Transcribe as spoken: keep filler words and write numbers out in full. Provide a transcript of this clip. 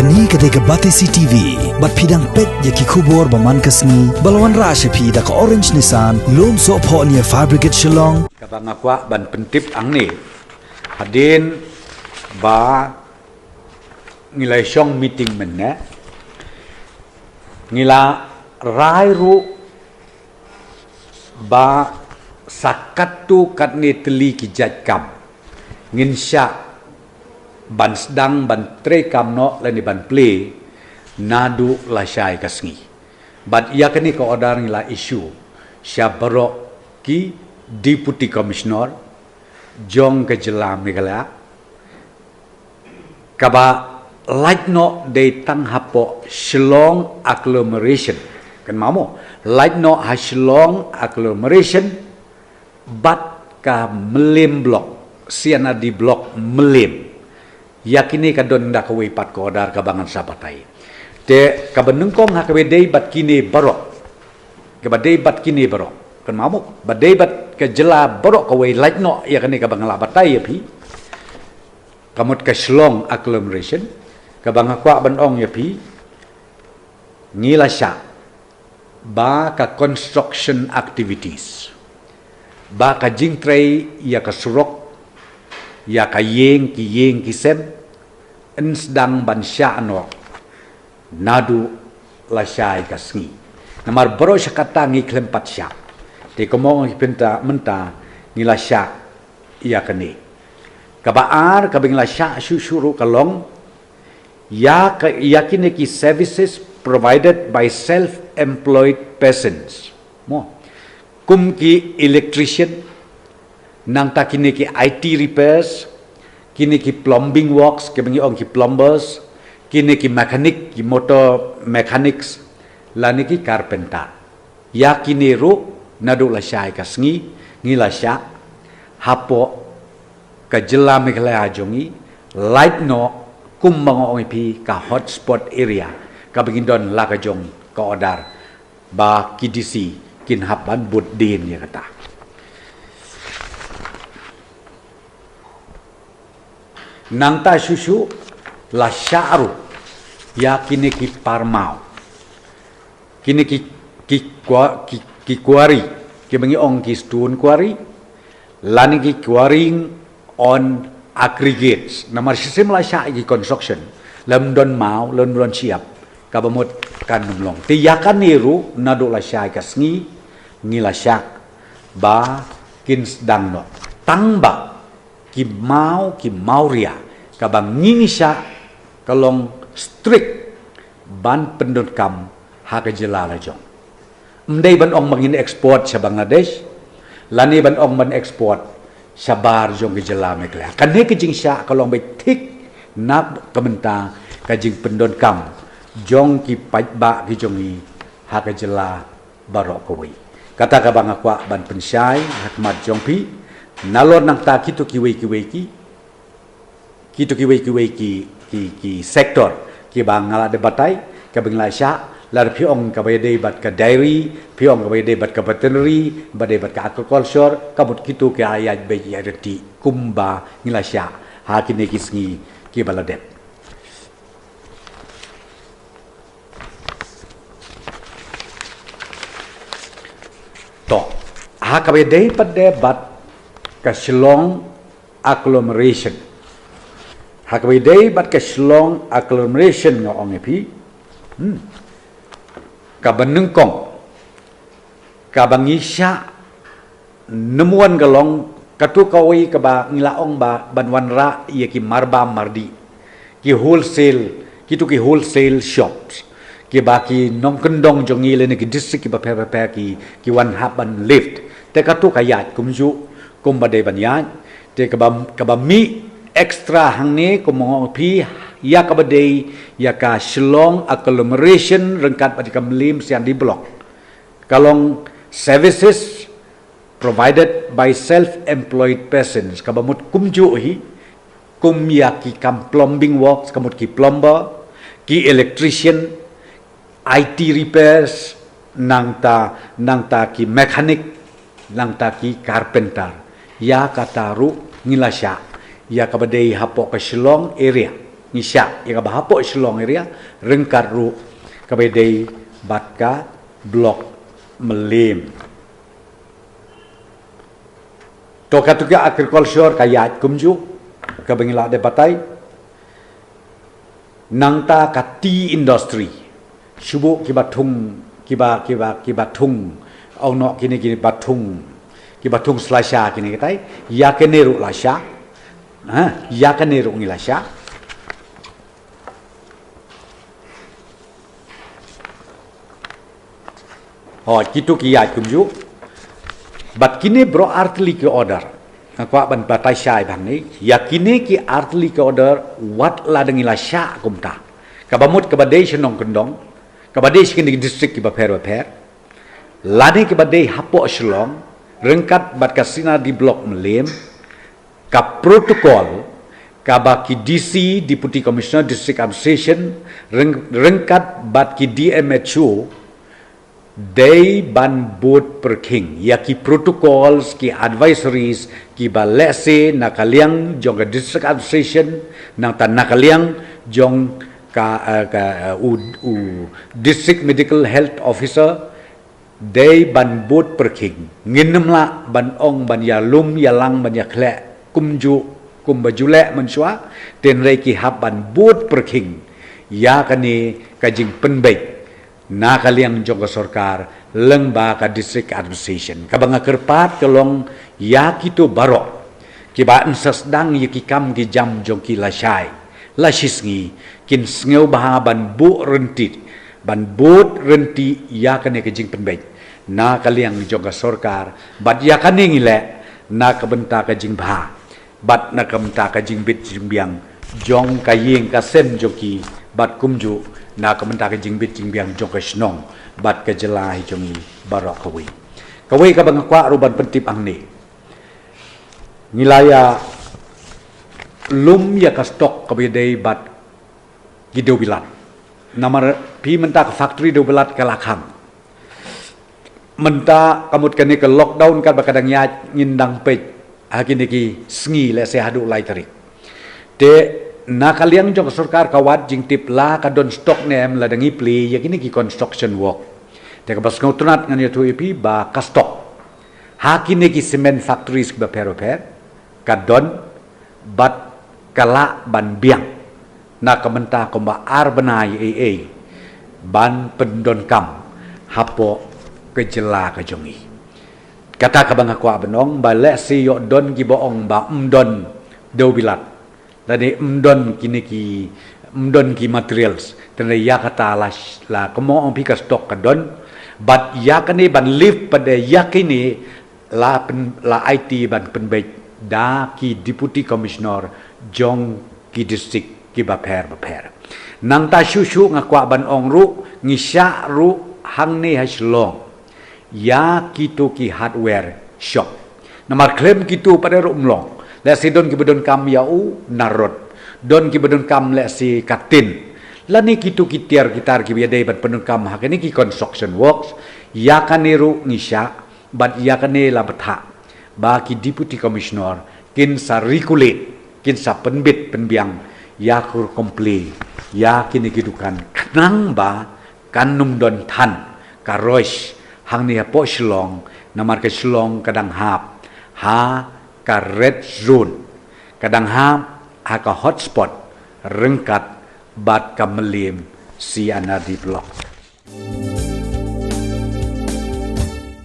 Kane ka dei ka Batesi T V, bad phi dang peit ïa ki khubor ba man ka sngi, ba la wanrah sha phi da ka Orange Nissan, Lumsohphoh near Fire Brigade Shillong. Kaba nga kwah ban pyntip hangne, hadien ba ngi la shong meeting mynne, ngi la rai ruh ba sa katto katne tylli ki jait kam ngin shah ban sdang ban treikam noh lane ban plie naduh lashai ka sngi. Bad ïa kane ka order ngi la issue sha baroh ki Deputy Commissioner jong ka jylla Meghalaya, kaba lait noh dei tang hapoh Shillong agglomeration. Kynmaw mo, lait noh ha Shillong agglomeration bad ka Mylliem block, C and RD block Mylliem. Ïa kine ka don da kawei pat ka order kaba ngan sa batai. Te kaba nyngkong ha kaba dei bad kine baroh. Kaba dei bad kine baroh. Kynmaw mo, ba dei bad ka jylla baroh kawei lait noh ïa kane kaba nga la batai ïa phi. Ka mut ka Shillong agglomeration, kaba nga kwah ban ong ïa phi, ngi la shah ba ka construction activities, ba ka jingtrei ïa ka surok, ïa ka ïing ki ïing ki sem, yn sdang ban shah noh naduh lashai ka sngi. Namar baroh sha kata ngi khlem pat shah. Te kumno ngi pynta mynta ngi la shah ïa kane. Kaba ar kaba ngi la shah shuh shuh ruh ka long ïa ka, ïa kine ki services provided by self-employed persons. Mo. Kum ki electrician, nangta kine ki I T repairs, kine ki plumbing works, kiba ngi ong ki plumbers, kine ki mechanic, ki motor mechanics, lane ki carpenter. Ïa kine ruh naduh lashai ka sngi ngi la shah hapoh ka jylla Meghalaya jong ngi, lait noh kumba nga ong ïa phi ka hotspot area, kaba ngi don la ka jong ka order ba ki D C kin hap ban bud dien ïa kata. Nangta shuh shuh la shah ruh ïa kine ki parmaw, kine ki, ki, kwa- ki, ki quarry, kiba ngi ong ki stone quarry, lane ki quarrying on aggregates. Namar shisien la shah ïa ki construction, lym don maw, lym don shyiap, kaba mut kan ym long. Te ïa kane ruh naduh lashai ka sngi ngi la shah ba kin sdang noh. Tang ba ki maw, ki mawria, kaba ngi ngi shah ka long strict ban pyndonkam ha ka jylla la jong. Ym dei ban ong ba ngin export sha Bangladesh, lane ban ong ban export shabar jong ka jylla Meghalaya. Kane ka jingshah ka long beit thik na ka bynta ka jingpyndonkam jong ki paidbah ki jong ngi ha ka jylla baroh kawei. Kata kaba nga kwah ban pynshai ha khmat jong phi, nalor nangta kito kiwei kiwei ki, kito kiwei kiwei ki, ki, ki sector kiba nga la dep batai, kaba ngi la shah, lada phi ong kaba ïadei bad ka dairy, phi ong kaba ïadei bad ka veterinary, ba dei bad ka aquaculture, ka mut kito ki ïaid beit ïaid ryntih kumba ngi la shah ha kine ki sngi kiba la dep. To, ha kaba ïadei pat de bad ka Shillong agglomeration. Ha kaba ïadei bad ka Shillong agglomeration nga ong ïa phi. Hmm. Kaba nyngkong, kaba ngi shah number one ka long, kato kawei kaba ngi la ong ba ban wanrah ïa ki marbam mardih, ki wholesale, kito ki wholesale shops, kiba ki nongkyndong jong ngi lane ki district kiba pher pher ki, ki wan hap ban lift. Te kato ka ïaid kumjuh kumba dei ban ïaid. Te kaba, kaba mih extra hangne kumba nga ong ïa phi, ïa kaba dei ïa ka Shillong agglomeration ryngkat bad ka Mylliem C and RD block, ka long services provided by self-employed persons, kaba mut kumjuh hi, kum ïa ki kam plumbing works, ka mut ki plumber, ki electrician, I T repairs, nangta, nangta ki mechanic, nangta ki carpenter. Ïa kata ruh ngi la shah ïa kaba dei hapoh ka Shillong area. Ngi shah ïa kaba hapoh Shillong area, ryngkat ruh kaba dei bad ka block Mylliem. To katu ka agriculture ka ïaid kumjuh, kaba ngi la dep batai. Nangta ka tea industry. Shu buh kiba thung, kiba, kiba, kiba thung. Ong noh kine, kine ba thung. Kiba thung sla sha kine kitai. Ïa kine ruh la shah. Ha, ïa kine ruh ngi la shah. Ho, kitu ki ïaid kumjuh. Bad kine baroh artylli ki order. Nga kwah ban batai shai bha hangne. Ïa kine ki artylli ki order wat la dang ngi la shah kumta. Kaba mut kaba dei sha nongkyndong. Kaba dei sha kine ki district kiba pher bapher. Lane kaba dei hapoh Shillong. Ryngkat bad ka C and RD block Mylliem. Ka protocol, kaba ki D C, Deputy Commissioner, District Administration, ryng-, ryngkat bad ki D M H O, dei ban bud pyrkhing. Ïa ki protocols, ki advisories, kiba lehse na ka liang jong ka District Administration, nangta na ka liang jong ka, eh, ka, eh, u, u District Medical Health Officer, dei ban bud pyrkhing. Ngin ym lah ban ong ban ïalum, ïalang, ban ïakhleh kumjuh, kumba ju leh mynshuwa, hynrei ki hap ban bud pyrkhing. Ïa kane ka jingpynbeit. Na ka liang jong ka sorkar, lyngba ka District Administration. Kaba nga kyrpad ka long, ïa kito baroh. Kiba yn sa sdang ïa ki kam ki jam jong ki lashai. Lashisngi, kin sngewbha ban buh ryntih. Ban bud ryntih ïa kane ka jingpynbeit. Na ka liang jong ka sorkar, bad ïa kane ngi leh, na ka bynta ka jingbha. Bad na ka bynta ka jingbit jingbiang, jong ka ïing ka sem jong ki, bad kumjuh, na ka bynta ka jingbit jingbiang jong ka shnong, bad ka jylla hi jong ngi, baroh kawei. Kawei kaba nga kwah ruh ban pyntip hangne. Ngi la ïalum ïa ka stock kaba dei bad ki dewbilat. Namar phi mynta ka factory dewbilat ka la khang. Mynta ka mut kane ka lockdown katba ka dang ïaid ngin dang peit ha kine ki sngi lehse haduh lai tarik. Te na ka liang jong ka sorkar ka wad jingtip la ka don stock ne em lada ngi plie ïa kine ki construction work. Te kaba sngewtynnat ngan ïathuh ïa phi ba ka stock. Ha kine ki cement factories kiba pher bapher, ka don, bad ka lah ban biang. Na ka bynta kumba ar bnai ei ei, ban pyndonkam, hapoh ka jylla ka jong ngi. Kata kaba nga kwah ban ong, ba lehse ïoh don kiba ong ba ym don dewbilat. Lane ym don kine ki, ym don ki materials. Hynrei ïa kata la, la kumno ong phi ka stock ka don. Bad ïa kane ban lift pat de ïa kine la pyn, la aiti ban pynbeit da ki Deputy Commissioner jong ki district kiba pher bapher. Nangta shuh shuh nga kwah ban ong ruh, ngi shah ruh hangne ha Shillong. Ïa kito ki hardware shop. Namar khlem kito pat de ruh ym long. Lehse don kiba donkam ïa u narod. Don kiba donkam lehse ka tin. Lane kito ki tiar ki tar kiba ïadei ban pyndonkam ha kine ki construction works. Ïa kane ruh ngi shah, bad ïa kane la bthah. Ba ki Deputy Commissioner, kin sa regulate, kin sa pynbit pynbiang, ïa ka rukom plie, ïa kine ki dukan, khnang ba, kan ym don than, ka rush, hangne hapoh Shillong, namar ka Shillong ka dang hap, ha ka red zone, ka dang hap, ha ka hotspot, ryngkat, bad ka Mylliem C and RD block.